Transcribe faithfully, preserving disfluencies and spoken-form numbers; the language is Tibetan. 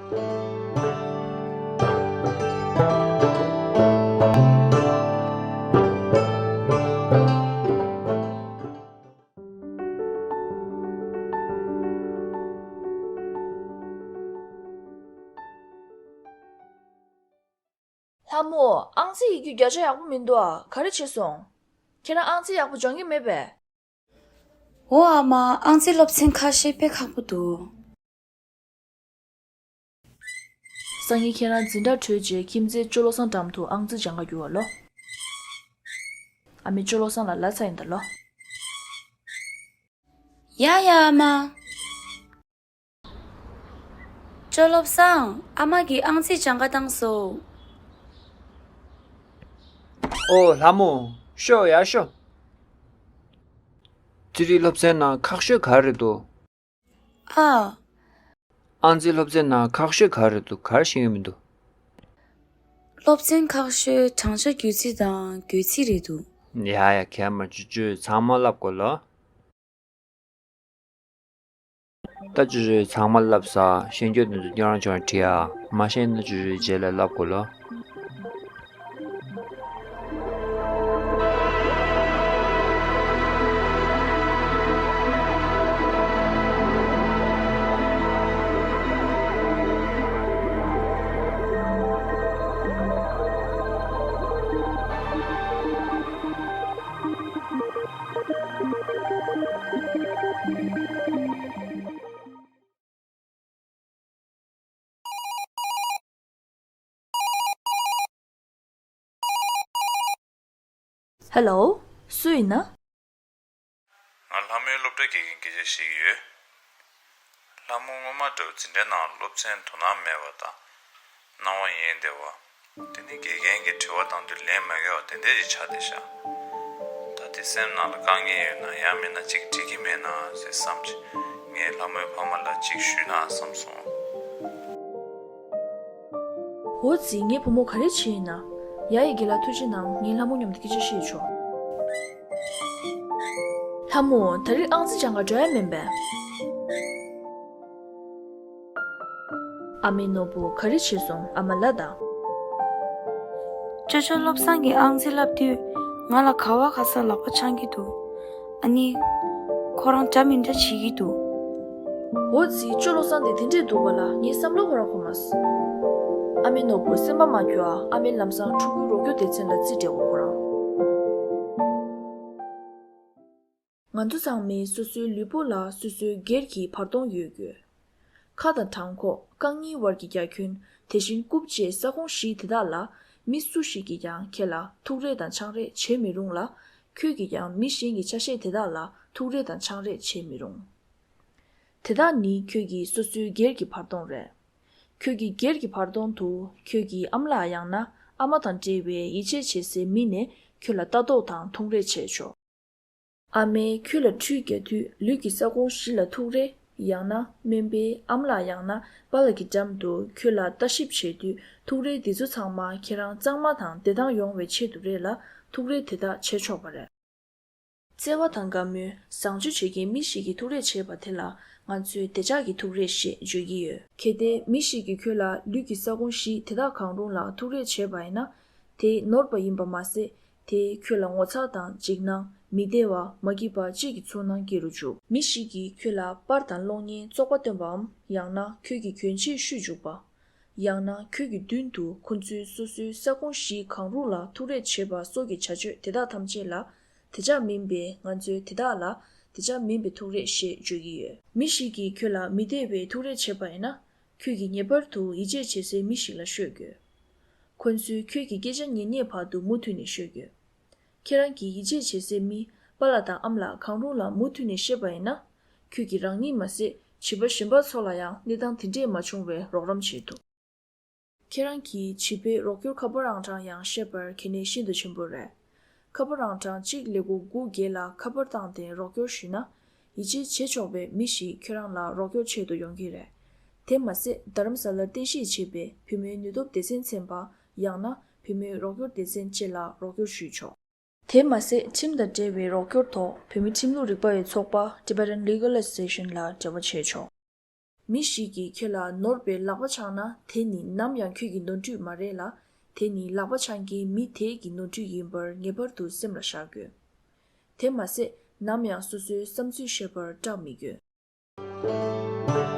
ལྷ་མོ། ཨང་རྩིས་ཡི་རྒྱུ་བརྒྱ་ཆ་ཡག་པོ་མི་འདུག་ཨ། ག་རེ་བྱས་སོང་། ཁྱེད་རང་ཨང་རྩིས་ཡག་པོ་སྦྱོང་གི་མེད་པས། འོ་ཨ་མ། ཨང་རྩིས་སློབ་ཚན་ཁ་ཤས་དཔེ་ཁག་པོ་འདུག་སང་ཉིན་ཁྱེད་རང་འཛིན་གྲྭ་གྲོལ་རྗེས་ཁྱིམ་མཚེས་ཅོ་བློ་བཟང་འགྲམ་དུ་ཨང་རྩིས་སྦྱང་ག་རྒྱུགས་པ་ལོ། ཨ་མས་ཅོ་བློ་བཟང་ལ་ལབ་ཚར་ཡིན་ད་ལོ། ཡ་ཡ་ཨ་མ། ཅོ་བློ་བཟང་། ཨ་མ་གིས་ཨང་རྩིས་སྦྱང་ག་བཏང་སོང་། ཨོ་ལྷ་མོ། ཤོག་ཡར་ཤོག་རྩིས་རིག་སློབ་ཚན་ནང་ཁག་ཤོས་ག་རེ་འདུག་ཨ། ཨང་རྩིས་སློབ་ཚན་ནང་ཁག་ཤོས་ག་རེ་འདུག་ག་རེ་ཤེས་ཀྱི་མི་འདུག་སློབ་ཚན་ཁག་ཤོས་བགྲང་བྱ་བརྒྱུད་རྩིས་དང་བགོད་རྩིས་རེད་འདུག་ཡ་ཡ། གད་མ་ཅོ་ཅོ། ཚང་མ་བསླབ་དགོས་ལོ། ད་ཅོ་ཅོ་ཚང་མ་བསླབས་ས། ཤེས་རྒྱུ་དེ་ཚོ་སྙན་རང་ཅོ་རང་བྲིས་ཨ། མ་ཤེས་ན་ཅོ་ཅོ་རྗེས་ལ་བསླབ་དགོས་ལོ། ཧེ་ལོ། སུ་ཡིན་ན། ང་ལྷ་མོའི་སློབ་གྲྭའི་དགེ་རྒན་སྐད་ཆ་བཤད་ཀྱི་ཡོད། ལྷ་མོ་སྔོན་མ་འདྲ་བོ་འཛིན་གྲྭའི་ནང་སློབ་ཚན་དོ་སྣང་མེད་པ་དང་། སྣང་བ་ཡེངས་བསྡད་པ། དེ་ནི་དགེ་རྒན་གྱིས་དྲི་བ་བཏང་དུས་ལན་མ་འཁེལ་བ་དེ་འདྲ་ཞིག་ཆགས་བསྡད་ཤག་ད་དེ་སེམས་ནང་ལ་དཀའ་ངལ་ཡོད་ན་ཡང་མིན་ན་གཅིག་འགྲིག་གི་མེད་ན་ཟེར་བསམ་བྱས། ངས་ལྷ་མོའི་ཕ་མ་ལ་གཅིག་ཞུས་ན་བསམ་སོང་། འོ་ཙི། ངའི་བུ་མོ་ག་རེ་བྱས་ཡིན་ན། ཡ་ཡི་དགེ་ལགས་ཐུགས་རྗེ་གནང་། ངས་ལྷ་མོ་མཉམ་དུ་སྐད་ཆ་བཤད་ཆོག་ལྷ་མོ། ད་རེས་ཨང་རྩིས་སྦྱང་ག་འགྲོ་ཡ་མིན་པས། ཨ་མའི་ནོར་བུ་ག་རེ་བྱས་སོང་། ཨ་མ་ལབ་དང་། ཅོ་ཅོ་བློ་བཟང་གིས་ཨང་རྩིས་བསླབ་དུས་ང་ལ་ག་བ་ག་ས་ལག་པ་འཆང་གི་འདུག་ཨ་ནི། ཁོ་རང་འདྲ་མི་འདྲ་བྱེད་ཀྱི་འདུག་འོ་ཙི། ཅོ་བློ་བཟང་དེ་དེ་འདྲས་འདུག་པ་ལ་ངའི་བསམ་བློ་ཁོ་རང་འཁོར་མ་སོང་། ཨ་མའི་ནོར་བུ་སེམས་པ་མ་སྐྱོ་ཨ། ཨ་མས་ལམ་སང་ཕྲུ་གུའི་རོགས་སྐྱོར་སྡེ་ཚན་ལ་རྩིས་སྤྲད་འོ་ཁོ་རང་། ང་ཚོ་ཚང་མས་སོ་སོའི་ལུས་པོ་ལ་སོ་སོའི་སྒེར་གྱི་བར་སྟོང་ཡོད་དགོས། ཁ་དང་བྲང་ཁོག་རྐང་གཉིས་བར་གྱི་རྒྱ་ཁྱོན། དེ་བཞིན་རྐུབ་བཅས་ས་ཁོངས་བཞི་དེ་དག་ལ་མི་སུ་ཞིག་གིས་ཀྱང་ཁྱེད་ལ་ཐུག་རེས་དང་ཆང་རེས་བྱེད་མི་རུང་ལ། ཁྱོད་ཀྱིས་ཀྱང་མི་གཞན་གྱི་ཆ་ཤས་དེ་དག་ལ་ཐུག་རེས་དང་ཆང་རེས་བྱེད་མི་རུང་། དེ་དག་ནི་ཁྱོད་ཀྱི་སོ་སོའི་སྒེར་གྱི་བར་སྟོང་རེད། ཁྱོད་ཀྱི་སྒེར་གྱི་བར་སྟོང་དུ་ཁྱོད་ཀྱི་ཨ་མ་ལགས་ཡང་ན་ཨ་མ་དང་འབྲེལ་བའི་ཡིད་ཆེས་བྱེད་སའི་མི་ནས་ཁྱོད་ལ་ལྟ་རྟོག་དང་ཐུག་རེས་བྱས་ཆོག་ཨ་མས་ཁྱོད་ལ་ཁྲུས་རྒྱག་དུས་ལུས་ཀྱི་ས་ཁོངས་བཞི་ལ་ཐུག་རེས། ཡང་ན་སྨན་པས་ཨ་མ་ལགས་ཡང་ན་པཱ་ལགས་ཀྱི་འགྲམ་དུ་ཁྱོད་ལ་ལྟ་ཞིབ་བྱེད་དུས་ཐུག་རེས་འདི་ཚོ་ཚང་མ་ཁྱེད་རང་གཙང་མ་དང་བདེ་ཐང་ཡོང་བའི་ཆེད་དུ་རེད་ལ། ཐུག་རེས་དེ་དག་བྱེད་ཆོག་པ་རེད། བརྩེ་བ་དང་དགའ་མོས་བཟང་སྤྱོད་བྱེད་མཁན་མི་ཞིག་གིས་ཐུག་རེས་བྱས་པ་དེ་ལ་ང་ཚོས་བདེ་འཇགས་ཀྱི་ཐུག་རེས་ཞེས་བརྗོད་ཀྱི་ཡོད། གལ་ཏེ་མི་ཞིག་གིས་ཁྱོད་ལ་ལུས་ཀྱི་ས་ཁོངས་བཞི་དེ་དག་གང་རུང་ལ་ཐུག་རེས་བྱས་པ་ཡིན་ན། དེ་ནོར་བ་ཡིན་པ་མ་ཟད། དེས་ཁྱོད་ལ་ངོ་ཚ་དང་འཇིགས་སྣང་། མི་བདེ་བ། མ་སྐྱིད་པ་བཅས་ཀྱི་ཚོར་སྣང་སྐྱེ་རུ་འཇུག་མི་ཞིག་གིས་ཁྱོད་ལ་པར་དང་གློག་བརྙན་བཙོག་པ་སྟོན་པའམ། ཡང་ན་ཁྱོད་ཀྱི་གྱོན་ཆས་བཤུས་འཇུག་པ། ཡང་ན་ཁྱོད་ཀྱི་མདུན་དུ་ཁོ་ཚོའི་སོ་སོའི་ས་ཁོངས་བཞི་གང་རུང་ལ་ཐུག་རེས་བྱེད་པ་སོགས་ཀྱི་བྱ་སྤྱོད་དེ་དག་ཐམས་ཅད་ལ། དེ་ཆ་མིན་པའི་ང་ཚོས་དེ་དག་ལ་དེ་ཆ་མིན་པའི་ཐུག་རེས་ཞེས་བརྗོད་ཀྱི་ཡོད། མི་ཞིག་གིས་ཁྱོད་ལ་མི་བདེ་བའི་ཐུག་རེས་བྱས་པ་ཡིན་ན། ཁྱོད་ཀྱིས་ངེས་པར་དུ་ཡིད་ཆེས་བྱེད་སའི་མི་ཞིག་ལ་ཤོད་དགོས། ཁོ་ཚོས་ཁྱོད་ཀྱི་སྐད་ཆ་ཉན་ཉན་བར་དུ་མུ་མཐུད་ནས་ཤོད་དགོས། ཁྱེད་རང་གི་ཡིད་ཆེས་བྱེད་སའི་མི་པཱ་ལགས་དང་ཨ་མ་ལགས་གང་རུང་ལ་མུ་མཐུད་ནས་བཤད་པ་ཡིན་ན། ཁྱོད་ཀྱིས་རང་ཉིད་མ་ཟད་བྱིས་པ་གཞན་པ་ཚོ་ལ་ཡང་གནས་སྟངས་དེ་འདྲས་མ་བྱུང་བའི་རོགས་རམ་བྱེད་ཐུབ། ཁྱེད་རང་གིས་བྱིས་པའི་རོགས་སྐྱོར་ཁ་པར་ཨང་གྲངས་ཡང་ཤེས་པར་གལ་གནད་ཤིན་ཏུ་ཆེན་པོ་རེད། ཁ་པར་ཨང་གྲངས་གཅིག་ཀླད་ཀོར་དགུ་བརྒྱད་ལ་ཁ་པར་བཏང་སྟེ་རོགས་སྐྱོར་ཞུས་ན། ཡིད་ཆེས་བྱེད་ཆོག་པའི་མི་ཞིག་ཁྱོད་རང་ལ་རོགས་སྐྱོར་ཆེད་དུ་ཡོང་གི་རེད། དེ་མ་ཟད་རྡ་རམ་ས་ལར་རྟེན་གཞི་བྱས་པའི་བུད་མེད་ནུས་སྟོབས་སྡེ་ཚན་ཚན་པ། ཡང་ན་བུད་མེད་རོགས་སྐྱོར་སྡེ་ཚན་བཅས་ལ་རོགས་སྐྱོར་ཞུས་ཆོག་དེ་མ་ཟད་ཁྲིམས་དང་འབྲེལ་བའི་རོགས་སྐྱོར་ཐོག་བོད་མི་ཁྲིམས་ལུགས་རིག་པ་ཡི་ཚོགས་པ་Tibetan Legal Association ལ་འབྲེལ་བ་བྱས་ཆོག་མི་ཞིག་གིས་ཁྱོད་ལ་ནོར་བའི་ལག་པ་འཆང་ན། དེ་ནི་ནམ་ཡང་ཁྱོད་ཀྱི་ནོར་འཁྲུལ་མ་རེད་ལ། དེ་ནི་ལག་པ་འཆང་མཁན་མི་དེ་གི་ནོར་འཁྲུལ་ཡིན་པར་ངེས་པར་དུ་སེམས་ལ་བཞག་དགོས། དེ་མ་ཟད། ནམ་ཡང་སོ་སོའི་བསམ་ཚུལ་བཤད་པར་སྐྲག་མི་དགོས།